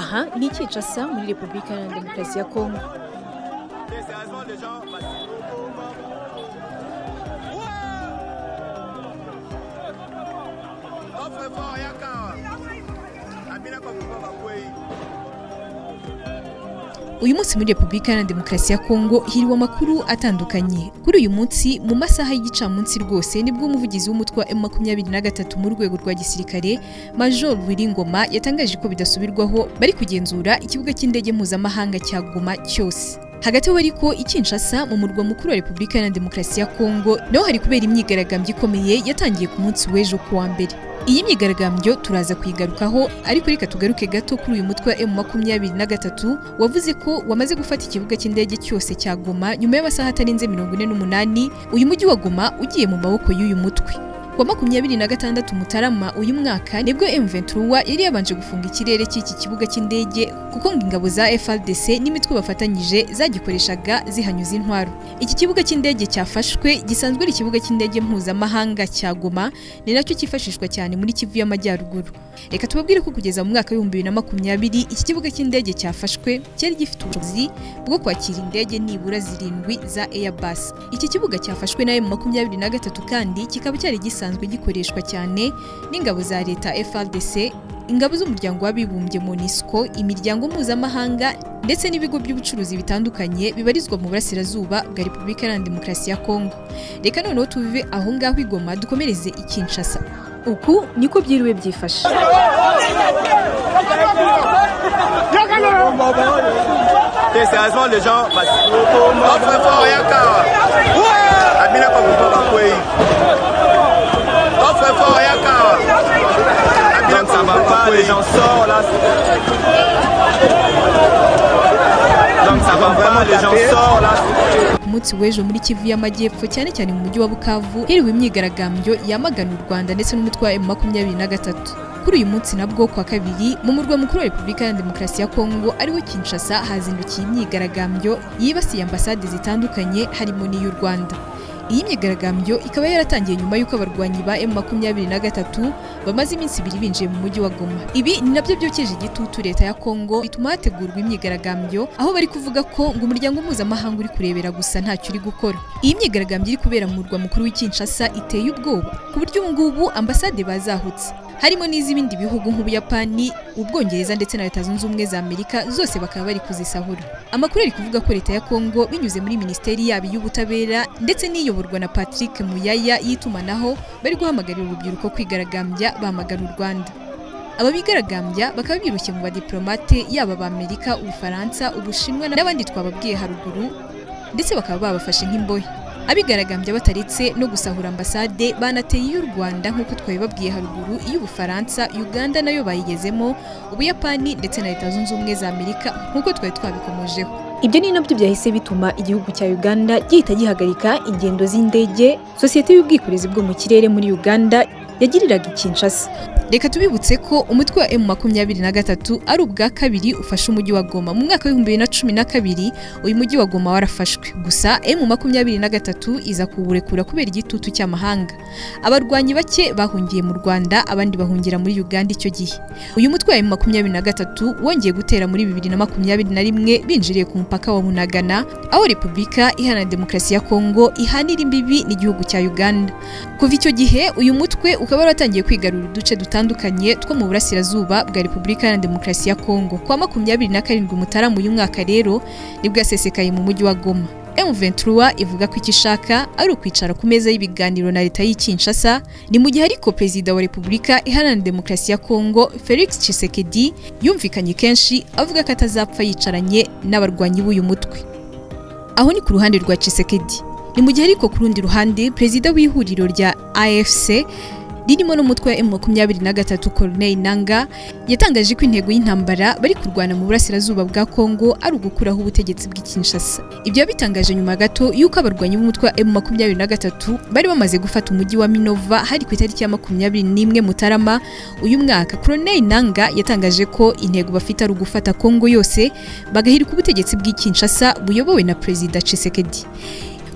Aha ni Kinshasa muri Repubulika Iharanira Demokarasi ya Kongo. Uyu munsi muri Repubulika Iharanira Demokarasi ya Kongo hiriwe amakuru atandukanye. Kuri uyu munsi mu masaha y'igicamunsi rwose nibwo umuvugizi w'umutwe wa M23 mu rwego rwa gisirikare Major Willy Ngoma yatangaje ko bidasubirwaho bari kugenzura ikibuga cy'indege mpuzamahanga cya Goma cyose. Hagati aho ariko i Kinshasa mu murwa mukuru wa Repubulika Iharanira Demokarasi ya Kongo naho hari kubera imyigaragambyo ikomeye yatangiye ku munsi w'ejo kuwa mbere. Iyi myigaragambyo turaza kuyigarukaho, ariko reka tugaruke gato kuri uyu mutwe wa M23 wavuze ko wamaze gufata ikibuga cy'indege cyose cya Goma nyuma y'amasaha atarenze 48 uyu mujyi wa Goma ugiye mu maboko y'uyu mutwe. Kuwa 26 Mutarama uyu mwaka nibwo M23 yari yabanje gufunga ikirere cy'iki kibuga cy'indege kuko ngo ingabo za FARDC n'imitwe bafatanyije zagikoreshaga zihanyuza intwaro. Iki kibuga cy'indege cyafashwe gisanzwe ari ikibuga cy'indege mpuzamahanga cya Goma, ni nacyo cyifashishwa cyane muri Kivu y'Amajyaruguru. Reka tubabwire ko kugeza mu mwaka w'ibihumbi bibiri na makumyabiri iki kibuga cy'indege cyafashwe cyari gifite ubushobozi bwo kwakira indege nibura 7 za Airbus. Iki kibuga cyafashwe na M23 kandi kikaba cyari gisanzwe gikoreshwa cyane n'ingabo za leta FARDC, ingabo z'umuryango w'abibumbye MONUSCO, imiryango mpuzamahanga ndetse n'ibigo by'ubucuruzi bitandukanye bibarizwa mu burasirazuba bwa Repubulika Iharanira Demokarasi ya Kongo. Reka noneho tuve aho ngaho i Goma dukomereze i Kinshasa. Uku niko byiriwe byifashe. Donc ça va pas, les gens sortent là. Donc ça va pas, les gens sortent là. Ku munsi w'ejo muri Kivu y'Amajyepfo cyane cyane mu mujyi wa Bukavu hiriwe imyigaragambyo yamagana u Rwanda ndetse n'umutwe wa M23. Kuri uyu munsi nabwo kwa kabiri mu murwa mukuru wa Repubulika Iharanira Demokarasi ya Kongo ariwo Kinshasa hazindukiye imyigaragambyo yibasiye ambasade zitandukanye harimo n'iy'u Rwanda. Iyi myigaragambyo ikaba yaratangiye nyuma y'uko abarwanyi ba M23 bamaze iminsi ibiri binjiye mu mujyi wa Goma. Ibi ni nabyo byokeje igitutu leta ya Kongo bituma hategurwa imyigaragambyo aho bari kuvuga ko ngo umuryango mpuzamahanga uri kurebera gusa ntacyo uri gukora. Iyi myigaragambyo iri kubera mu murwa mukuru w'i Kinshasa iteye ubwoba ku buryo ubu ngubu ambasade bazahutse harimo n'iz'ibindi bihugu nk'Ubuyapani, Ubwongereza ndetse na Leta Zunze Ubumwe za Amerika zose bakaba bari kuzisahura. Amakuru ari kuvuga ko leta ya Kongo binyuze muri minisiteri yabo y'ubutabera ndetse n'iyoborwa na Patrick Muyaya y'itumanaho bari guhamagarira urubyiruko kwigaragambya bamagana u Rwanda. Aba bigaragambya bakaba birushye mu badiplomate yaba Amerika, Ubufaransa, Ubushinwa n'abandi twababwiye haruguru ndetse bakaba babafashe nk'imbohe. Abigaragambya bataretse no gusahura ambasade banateye iy'u Rwanda nk'uko twabibabwiye haruguru, iy'Ubufaransa, Uganda nayo bayigezemo, Ubuyapani ndetse na Leta Zunze Ubumwe za Amerika nk'uko twari twabikomojeho. Ibyo ni nabyo byahise bituma igihugu cya Uganda gihita gihagarika ingendo z'indege sosiyete y'ubwikorezi bwo mu kirere muri Uganda yagiriraga i Kinshasa. Reka tubibutse ko umutwe wa M23 ari ubwa kabiri ufashe umujyi wa Goma. Mu mwaka w'ibihumbi bibiri na cumi na kabiri uyu mujyi wa Goma warafashwe, gusa M23 iza kuwurekura kubera igitutu cy'amahanga. Abarwanyi bake bahungiye mu Rwanda, abandi bahungira muri Uganda icyo gihe. Uyu mutwe wa M23 wongeye gutera muri 2021 binjiriye ku mupaka wa Bunagana, aho Repubulika Iharanira Demokarasi ya Kongo ihanira imbibi n'igihugu cya Uganda. Kuva icyo gihe uyu mutwe ukaba waratangiye kwigarura uduce dutandukanye two mu burasirazuba bwa Repubulika Iharanira Demokarasi ya Kongo. Kwa 27 Mutarama uyu mwaka rero nibwo yasesekaye mu mujyi wa Goma. M23 ivuga ko icyo ishaka ari ukwicara ku meza y'ibiganiro na leta y'i Kinshasa, ni mu gihe ariko Perezida wa Repubulika Iharanira Demokarasi ya Kongo Felix Tshisekedi yumvikanye kenshi avuga ko atazapfa yicaranye n'abarwanyi b'uyu mutwe. Aho ni ku ruhande rwa Tshisekedi. Ni mu gihe ariko ku rundi ruhande Perezida w'ihuriro rya AFC ririmo n'umutwe wa M23 Corneille Nangaa yatangaje ko intego y'intambara bari kurwana mu burasirazuba bwa Kongo ari ugukuraho ubutegetsi bw'i Kinshasa. Ibyo yabitangaje nyuma gato y'uko abarwanyi b'umutwe wa M23 bari bamaze gufata umujyi wa Minova hari ku itariki ya 21 Mutarama uyu mwaka. Corneille Nangaa yatangaje ko intego bafite ari ugufata Kongo yose bagahirika ubutegetsi bw'i Kinshasa buyobowe na Perezida Tshisekedi.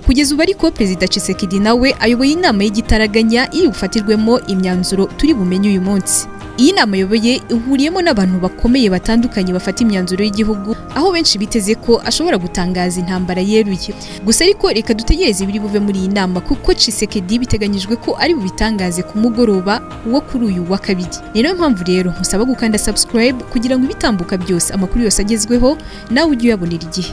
Kugeza ubu ariko, Perezida Tshisekedi nawe ayoboye inama y'igitaraganya iri bufatirwemo imyanzuro turi bumenye uyu munsi. Iyi nama ayoboye ihuriyemo n'abantu bakomeye batandukanye bafata imyanzuro y'igihugu, aho benshi biteze ko ashobora gutangaza intambara yeruye. Gusa ariko reka dutegereze ibiri buve muri iyi nama, kuko Tshisekedi biteganyijwe ko ari bubitangaze ku mugoroba wo kuri uyu wa kabiri. Ni nayo mpamvu rero musaba gukanda subscribe kugira ngo ibitambuka byose, amakuru yose agezweho, nawe ujye uyabonera igihe.